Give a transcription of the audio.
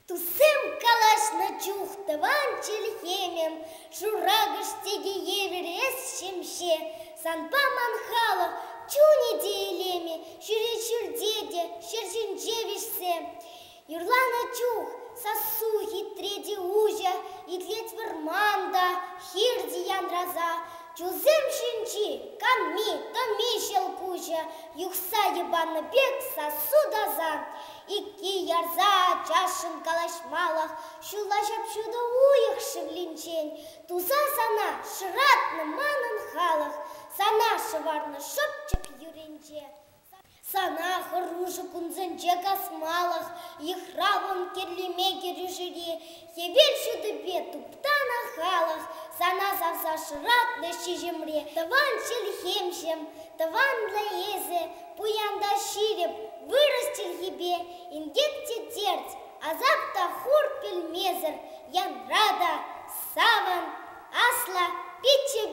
Туссем калаҫнӑ чух тӑван чӗлхемӗм шуракӑш тӗкӗ евӗр эс ҫемҫе. Санпа ман халӑх чунӗ те илемӗ ҫӳрет ҫӳлте те ҫӗр ҫинче вӗҫсе. Юрланӑ чух сассу хитре те уҫӑ, итлет вӑрман та, хир те янраса. Чулсем ҫинчи канми, тӑми ҫӑлкуҫӗ юхса йӑпаннӑ пек сассу таса. Икки ярса ачашшӑн калаҫмалӑх ҫулла ҫап-ҫутӑ уйӑх шевлинчен туса сана шӑратнӑ манӑн халӑх, сана шӑварнӑ шӑпчӑк юрринче. Сана хӑрушӑ кунсенче касмалӑх йыхравлӑн кирлеме кӗрӳшӗре хӗвел ҫутипе туптанӑ халӑх сана савса шӑратнӑ ҫиҫӗмре. Тӑван чӗлхемҫӗм, тӑванлӑ эсӗ, пуян та ҫирӗп вырӑс чӗлхипе инкек те терт, асап та хур пӗлмесӗр янра та савӑн, асла пичче.